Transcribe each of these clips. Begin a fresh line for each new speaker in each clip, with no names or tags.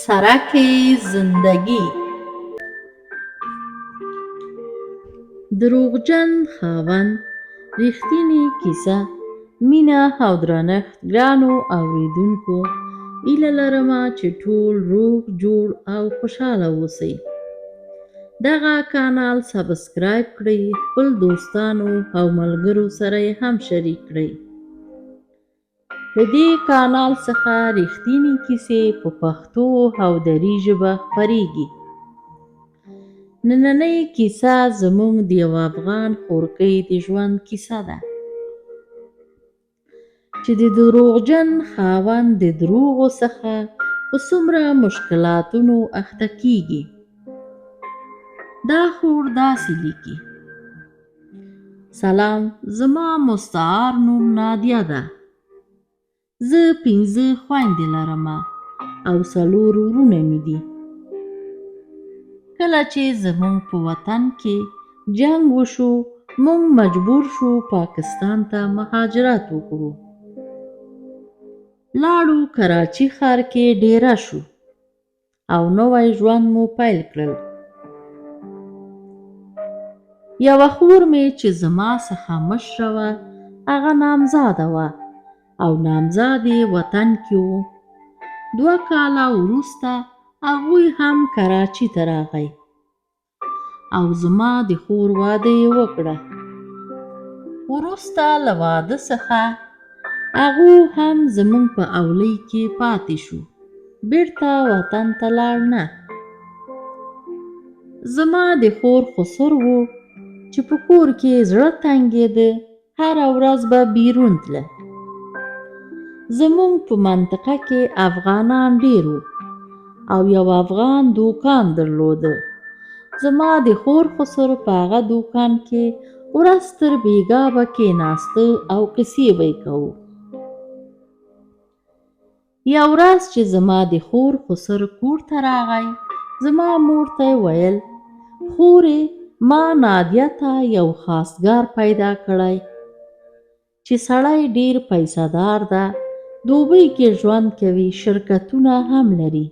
سرک زندگی. دروغجن خاوند رښتینې کیسه. مینه او درنښت ګرانو اوریدونکو، هیله لرم چې ټول روغ جوړ او خوشحاله اوسئ. دغه کانال سبسکرایب کړئ، خپل دوستانو او ملګرو سره یې هم شریک کړئ. له دې کانال څخه رښتینې کیسې په پښتو او دري ژبه خپریږي. نننۍ کیسه زموږ د یو افغان خورکۍ د ژوند کیسه ده چې د دروغجن خاوند د دروغو څخه په څومره مشکلاتونو اخته کیږي. دا خور داسې لیکي: سلام، زما مستعار نوم نادیه ده. زه 5 خویندې لرم او 4 وروڼه مې دي. کله چې زموږ په وطن کې جنګ وشو، موږ مجبور شو پاکستان ته مهاجرت وکړو. لاړو کراچي ښار کې ډیره شو او نوی ژوند مو پیل کړل. یوه خور مې چې زما څخه مشره وه، هغه نامزاده وه او نامزاد یې وطن کې و. 2 کاله وروسته هغوی هم کراچي ته راغی او زما د خور واده یې وکړه. وروسته له واده څخه هغو هم زموږ په اولۍ کې پاتې شو، بیرته وطن ته لاړ نه. زما د خور خسر و چې په کور کې زړه تنګېده، هره ورځ به بیرون تله. زموږ په منطقه کې افغانان ډېر وو او یو افغان دوکان درلوده. زما د خور خسر په هغه دوکان کې ورځ تر بېګا به کېناسته او قصې به یې کوو. یو ورځ چې زما د خور خسر کور ته راغی، زما مور ته یې ویل: خورې، ما نادیه ته یو خواستګار پیدا کړی چې سړی ډېر پیسهدار ده، دوبۍ کې ژوند کوي، شرکتونه هم لري.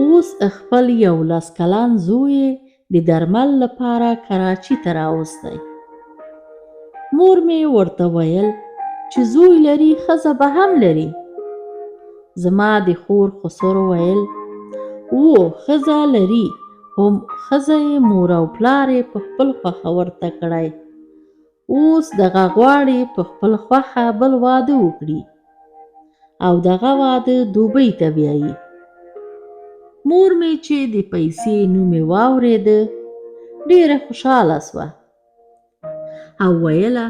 اوس خپل یو 10 کلن زوی د درمل لپاره کراچي ته راوستی. مور مې ورته ویل چې زوی لري، ښځه به هم لري. زما د خور خسر ویل: و، ښځه لري، هم ښځه یې مور او پلار یې په خپل خوښه ورته کړی. اوس دغه غواړي په خپل خوښه بل واده وکړي او دغه واده دوبۍ ته بیایي. مور مې چې د پیسې نوم یې واورېده، ډېره خوشحاله سوه او ویله: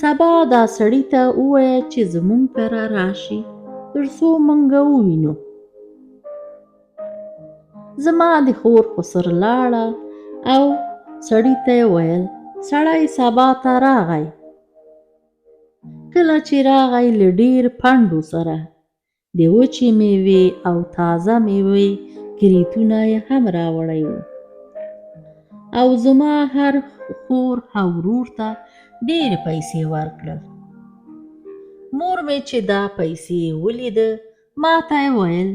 سبا دا سړي ته ووایه چې زموږ کره راشي، تر څو موږ ووینو. زما د خور خسر لاړه او سړي ته یې ویل. سړی سبا ته راغی. کله چې راغی، له ډېر پنډو سره د وچې میوې او تازه میوې کریتونه یې هم راوړی وو او زما هر خور او ورور ته ډېرې پیسې ورکړل. مور مې چې دا پیسې ولیده، ما ته یې ویل: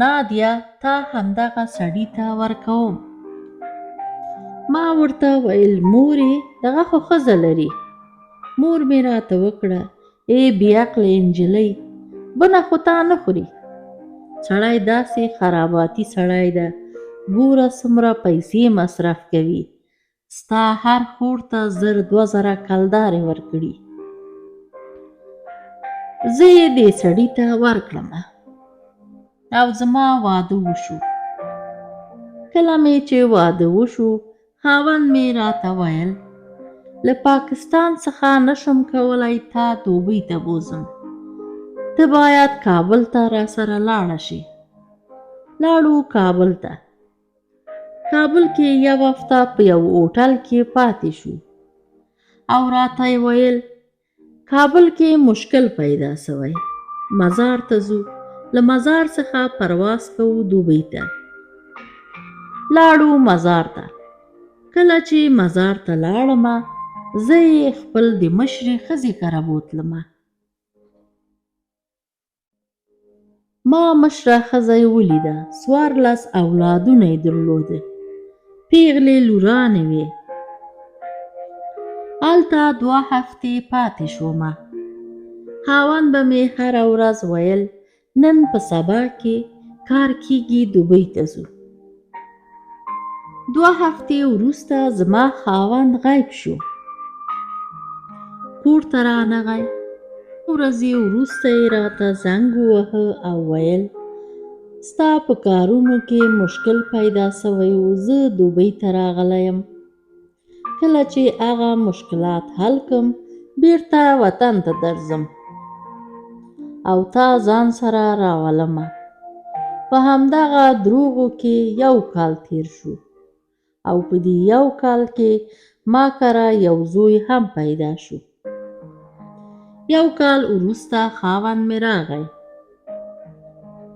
نادیه، تا همدغه سړي ته ورکوم. ما ورته ویل: مورې، دغه خو ښځه لري. مور مې راته وکړه: ای بې عقلې نجلۍ، بنه خو تا نه خوري. سړی داسې خراباتي سړی ده، ګوره څومره پیسې مصرف کوي، ستا هر خور ته 1000 2000 کلدارې ورکړي. زه یې دې سړي ته ورکړم او زما واده وشو. کله مې چې واده وشو، خاوند مې راته ویل: له پاکستان څخه نشم کولی تا دوبۍ ته بوځم، ته باید کابل ته راسره لاړه شې. لاړو کابل ته. کابل کې یو هفته په یو هوټل کې پاتې شو او راته یې ویل: کابل کې مشکل پیدا سوی، مزار ته ځو، له مزار څخه پرواز کوو دوبۍ ته. لاړو مزار ته. کله چې مزار ته لاړم، زه یې خپل د مشرې ښځې کره بوتلم. ما مشره ښځه یې ولیده، 14 اولادونه یې درلوده، پېغلې لورانې وې. هلته 2 هفتې پاتې شومه. خاوند به مې هره ورځ ویل نن په سبا کې کار کېږي، دوبۍ ته ځو. 2 هفتې وروسته زما خاوند غیب شو، کور ته رانغی. ورځې وروسته یې راته زنګ ووهه او ویل ستا په کارونو کې مشکل پیدا سوی و، زه دوبۍ ته راغلی یم، کله چې هغه مشکلات حل کم بیرته وطن ته درځم او تا ځان سره راولمه. په همدغه دروغو کې 1 کال تیر شو او په دې 1 کال کې ما کره یو زوی هم پیدا شو. 1 کال وروسته خاوند مې راغی.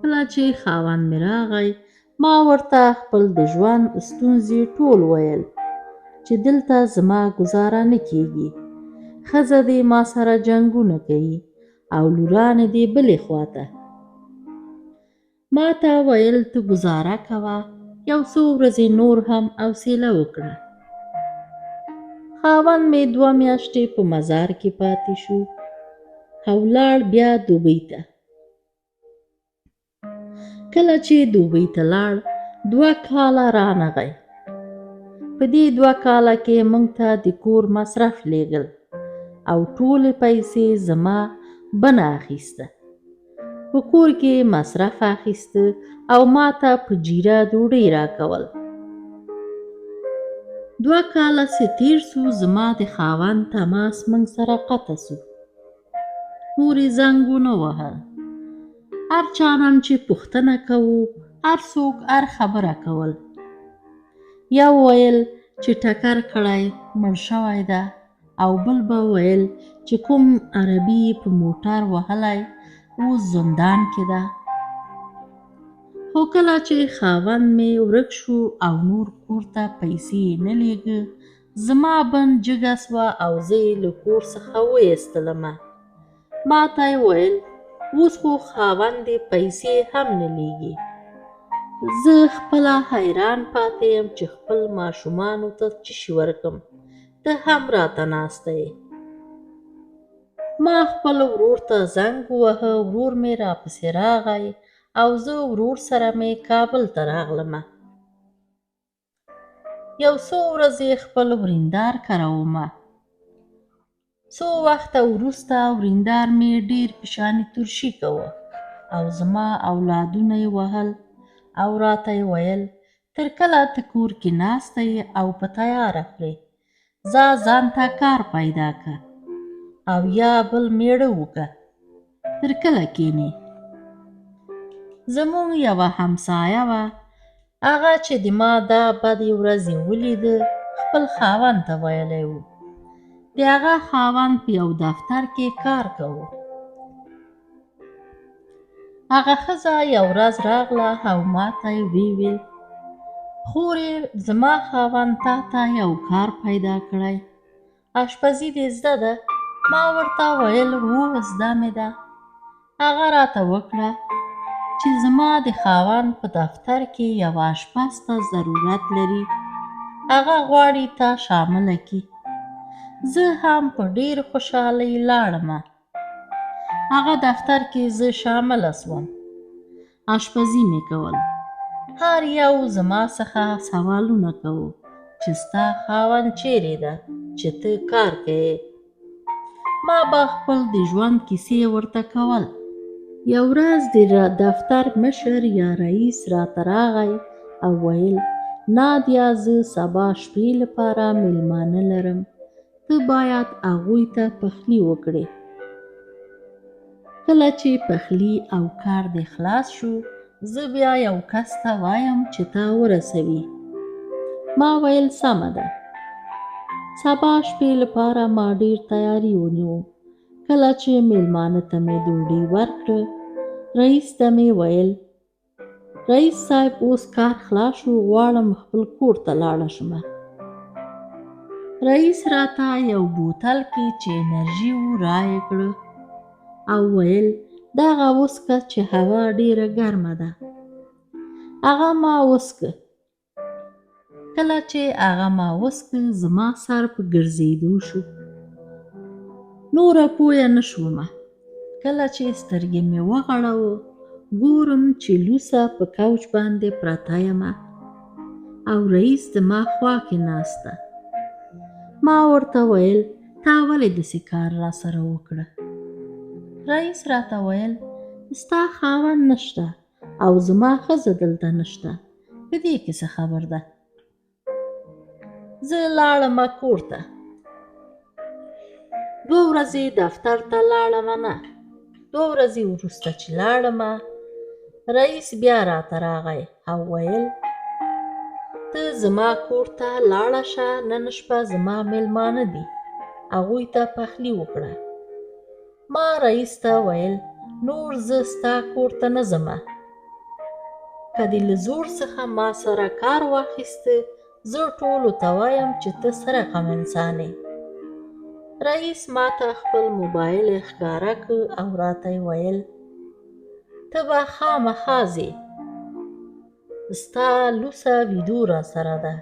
کله چې خاوند مې راغی ما ورته خپل د ژوند ستونزې ټول ویل چې دلته زما ګزاره نه کېږي، ښځه دې ما سره جنګونه کوي او لورانې دې بلې خواته. ما ته ویل ته ګزاره کوه، یو څو ورځې نور هم حوصله وکړه. خاوند مې 2 میاشتې په مزار کې پاتې شو او لاړ بیا دوبۍ ته. کله چې دوبۍ ته لاړ 2 کاله رانغی. په دې 2 کاله کې موږ ته د کور مصرف لېږل او ټولې پیسې زما بنه اخیسته. په کور کې مصرف اخیسته او ما ته په جیره ډوډۍ راکول. 2 کاله چې تېر سو زما د خاوند تماس موږ سره قطع سو، نور یې زنګ ونه وهل. هر چا نم چې پوښتنه کوو هر څوک هر خبره کول. یو ویل چې ټکر کړی مړ شوی ده او بل به ویل چې کوم عربي یې په موټر وهلی اوس زندان کې ده. خو کله چې خاوند مې ورک شو او نور کور ته پیسې یې نه لېږه، زما بن جګه سوه او زه یې له کور څخه وایستلمه. ما ته یې ویل اوس خو خاوند دې پیسې هم نه لېږي. زه خپله حیران پاتې یم چې خپل ماشومانو ته څه شي ورکم، ته هم راته ناسته یې. ما خپل ورور ته زنګ ووهه، ورور مې راپسې راغی او زه ورور سره مې کابل ته راغلمه. یو څو ورځې خپل وریندار کره ومه. څو وخته وروسته وریندار مې ډېر پشاني ترشي کوه او زما اولادونه یې وهل او راته یې ویل تر کله ته کور کې ناسته یې او په تیاره خورې، ځه ځان ته کار پیدا که او یا بل مېړه وکه، تر کله کښېنې. زموږ یوه همسایه وه، هغه چې د ما دا بدې ورځې ولیده خپل خاوند ته ویلی و. د هغه خاوند په یو دفتر کې کار کاوه. هغه ښځه یو ورځ راغله او ما ته یې وویل خورې زما خاوند تا ته یو کار پیدا کړی، اشپزي دې زده ده؟ ما ورته ویل هو زده مې ده. هغه راته وکړه چې زما د خاوند په دفتر کې یوه اشپز ته ضرورت لري، هغه غواړي تا شامله کړي. زه هم په ډېر خوشحالۍ لاړمه. هغه دفتر کې زه شامله سوم، اشپزي مې کول. هر یو زما څخه سوالونه کوو چې ستا خاوند چیرې ده چې ته کار کوې. ما به خپل د ژوند کیسې ورته کول. یو ورځ د دفتر مشر یا رئیس راته راغی او ویل نادیا زه سبا شپې لپاره میلمانه لرم، ته باید هغوی ته پخلی وکړې. کله چې پخلی او کار دې خلاص شو زه بیا یو کس ته وایم چې تا ورسوي. ما ویل سمه ده. سبا شپې لپاره ما ډېر تیاری ونیو. کله چې میلمانه ته مې ډوډۍ ورکړه رئیس ته مې ویل رئیس صاحب اوس کار خلاص شو، غواړم خپل کور ته لاړه شم. رئیس راته یو بوتل کې چې انرژي و رایې کړه او ویل دغه وڅکه چې هوا ډېره ګرمه ده. هغه ما وڅکه. کله چې هغه ما وڅکه، زما سر په ګرځېدو شو. نوره پوه نه شومه. کله چې سترګې مې وغړوه، ګورم چې لوڅه په کوچ باندې پرته یمه او رئیس زما خوا کې ناسته. ما ورته ویل، تا ولې داسې کار راسره وکړه؟ رئیس راته ویل، ستا خاوند نشته او زما ښځه دلته نشته، په دې کې څه خبر ده؟ زه لاړمه کور ته. 2 ورځې دفتر ته لاړمه نه. 2 ورځې وروسته چې لاړمه، رئیس بیا راته راغی او ویل، ته زما کور ته لاړه شه، نن شپه زما مېلمانه دي، هغوی ته پخلی وکړه. ما رئیس ته ویل، نور زه ستا کور ته نه ځمه. که دې له زور څخه ما سره کار واخیسته، زه ټولو ته وایم چې ته څه رقم انسان یې. رئیس ما ته خپل موبایل ښکاره کړ او راته یې ویل، ته به خامخا ځې، ستا لوڅه ویډیو راسره ده،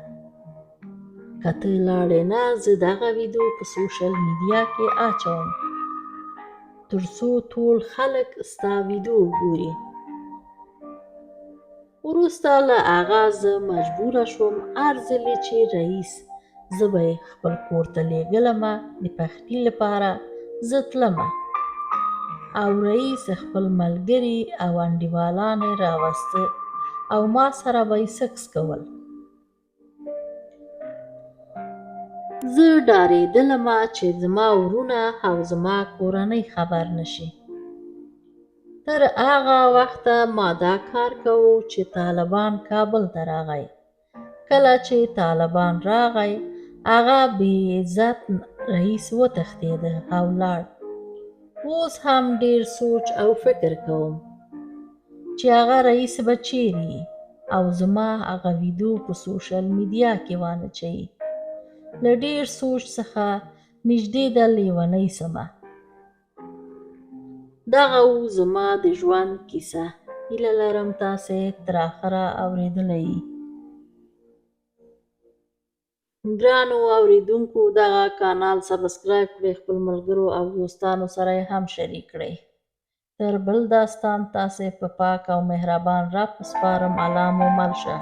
که ته لاړې نه، زه دغه ویډیو په سوشل میډیا کې اچوم، تر څو ټول خلک ستا ویډیو وګوري. وروسته له هغه زه مجبوره شوم، هر ځلې چې رئیس زه به یې خپل کور ته لېږلمه د پخلي لپاره، زه تلمه او رئیس خپل ملګري او انډیوالان یې راوسته او ما سره به یې سکس کول. زه ډارېدلمه چې زما ورونه او زما کورنۍ خبر نشي. تر هغه وخته ما دا کار کوو چې طالبان کابل ته راغی. کله چې طالبان راغی، هغه بې عزت رئیس وتښتېده او لاړ. اوس هم ډېر سوچ او فکر کوم چې هغه رئیس به چیرې او زما هغه ویډیو په سوشل میډیا کې وانه چوي. له ډېر سوچ څخه نږدې ده لیونۍ سمه. دغه و زما د ژوند کیسه. هیله لرم تاسې تر اخره اورېدلی یي. ګرانو اورېدونکو، دغه کانال سبسکرایب کړئ، خپل ملګرو او دوستانو سره یې هم شریک کړئ. تر بل داستان تاسې په پاک او مهربان رب سپارم. الله مو مل شه.